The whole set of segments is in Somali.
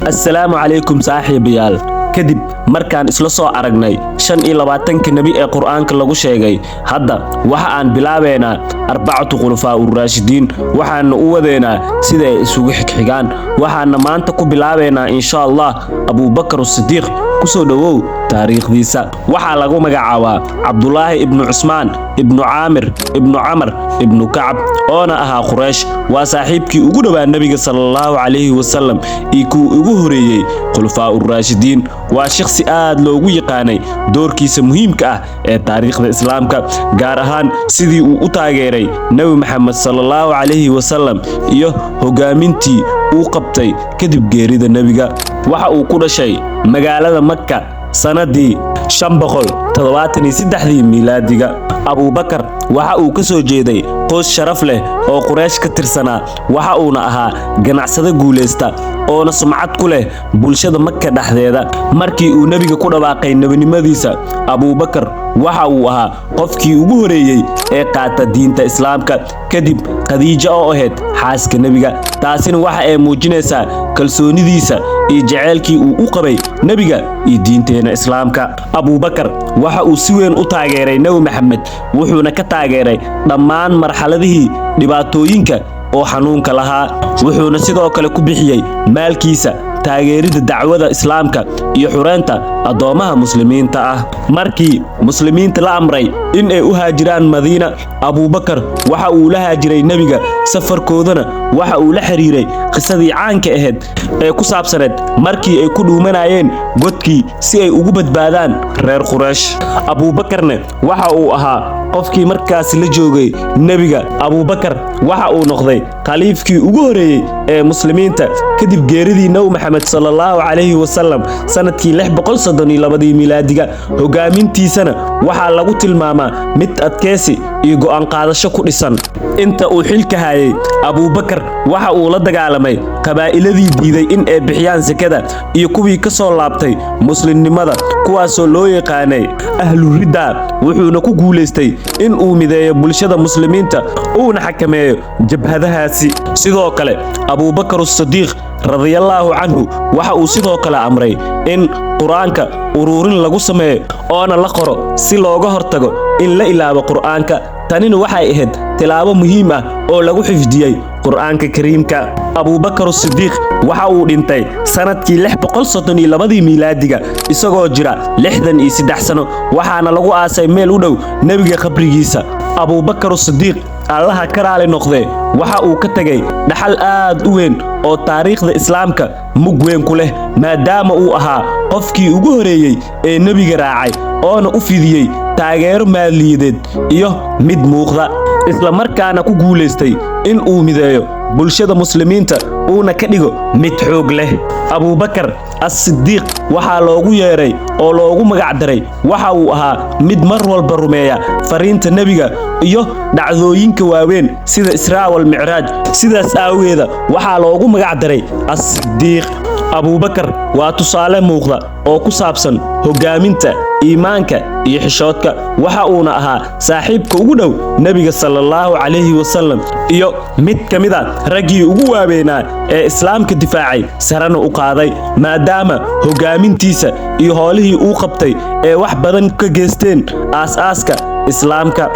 Assalaamu calaykum saaxiibayaal. Kadib markaan isla soo aragnay 25-ka nebi ee Qur'aanka lagu sheegay, hadda waxa aan bilaabeynaa arbacatu khulafaa uraashidiin. Waxaana u wadeynaa sida ay isugu xigxigaan. Waxaana maanta ku bilaabeynaa, insha Allah, Abuubakar Sidiiq. Kusoo dhowow taariikhdiisa. Waxaa lagu magacaabaa Cabdulaahi ibnu Cusmaan ibnu Caamir ibnu Camar ibnu Kacab, oona ahaa Quraysh. Waa saaxiibkii ugu dhowaa nebiga salallahu calayhi wasalam iyo kuwa ugu horeeyey khulafaa uraashidiin. Waa shakhsi aad loogu yaqaanay doorkiisa muhiimka ah ee taariikhda Islaamka, gaar ahaan sidii uu u taageeray Nebi Maxamed salallahu calayhi wasalam iyo hogaamintii uu qabtay kadib geerida nebiga. Waxa uu ku dhashay magaalada Makka sannadii 573-dii miilaadiga. Abuubakar waxa uu ka soo jeeday qoys sharaf leh oo Quraysh ka tirsanaa, waxa uuna ahaa ganacsade guulaysta oona sumcad ku leh bulshada Maka dhexdeeda. Markii uu nebiga ku dhawaaqay nebinimadiisa, Abuubakar waxa uu ahaa qofkii ugu horeeyey ee qaata diinta Islaamka kadib Khadiijo oo ahayd xaaska nebiga. Taasina waxa ay muujinaysaa kalsoonidiisa iyo jaceylkii uu u qabay nebiga iyo diinteena Islaamka. Abuubakar waxa uu si weyn u taageeray Nebi Maxamed, wuxuuna ka taageeray dhammaan marxaladihii dhibaatooyinka oo xanuunka lahaa, wuxuuna sidoo kale ku bixiyey maalkiisa taageeridda dacwada Islaamka iyo xureynta addoommaha muslimiinta ah. Markii muslimiinta la amray in ay u haajiraan Madiina, Abuubakar waxa uu la haajiray nebiga. Safarkoodana waxa uu la xiriiray qisadii caanka ahayd ee ku saabsaneed markii ay ku dhuumanayeen godkii si ay ugu badbaadaan reer Quraysh. Abuubakarne waxa uu ahaa qofkii markaasi la joogay nebiga. Abuubakar waxa uu noqday khaliifkii ugu horeeyey ee muslimiinta kadib geeridii Nebi Maxamed salallahu calayhi wasalam sanadkii 632-dii milaadiga. Hogaamintiisana waxaa lagu tilmaamaa mid adkeysi iyo go'aan qaadasho ku dhisan. Inta uu xilka hayay, Abuubakar waxa uu la dagaalamay qabaa'iladii diiday in ay bixiyaan sakada iyo kuwii ka soo laabtay muslimnimada, kuwaasoo loo yaqaanay ahluridda, wuxuuna ku guulaystay in uu mideeyo bulshada muslimiinta uuna xakameeyo jabhadahaasi. Sidoo kale, Abuubakar Sadiiq radiyallaahu canhu waxa uu sidoo kale amray in Qur-aanka ururin lagu sameeyo oona la qoro si looga hortago in la ilaabo Qur'aanka. Tanina waxay ahayd tilaabo muhiim ah oo lagu xifdiyey Qur'aanka Kariimka. Abuubakar Sidiiq waxa uu dhintay sanadkii 632-dii miilaadiga isagoo jira 63 sano, waxaana lagu aasay meel u dhow nebiga qabrigiisa. Abuubakar Sidiiq, Allaha ka raali noqdee, waxa uu ka tegay dhaxal aad u weyn oo taariikhda Islaamka mug weyn ku leh, maadaama uu ahaa qofkii ugu horeeyey ee nebiga raacay oona u fidiyey taageero maaliyadeed iyo mid muuqda, isla markaana ku guulaystay in uu mideeyo bulshada muslimiinta uuna ka dhigo mid xoog leh. Abuubakar As-Sidiiq waxaa loogu yeeray oo loogu magacdaray waxa uu ahaa mid mar walba rumeeya fariinta nebiga iyo dhacdooyinka waaweyn sida Israa wal Micraaj. Sidaas aageeda waxaa loogu magacdaray As-Sidiiq. Abuubakar waa tusaale muuqda oo ku saabsan hogaaminta, iimaanka iyo xishoodka, waxa uuna ahaa saaxiibka ugu dhow nebiga salallahu calayhi wasalam iyo mid ka mid a raggii ugu waaweynaa ee Islaamka difaacay sarena u qaaday, maadaama hogaamintiisa iyo howlihii uu qabtay ee wax badan ka geysteen aas-aaska Islaamka.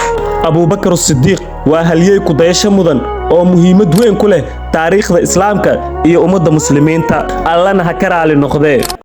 Abuubakar Sidiiq waa halyey ku dayasho mudan oo muhiimad weyn ku leh taariikhda Islaamka iyo ummadda muslimiinta. Allana ha ka raali noqdee.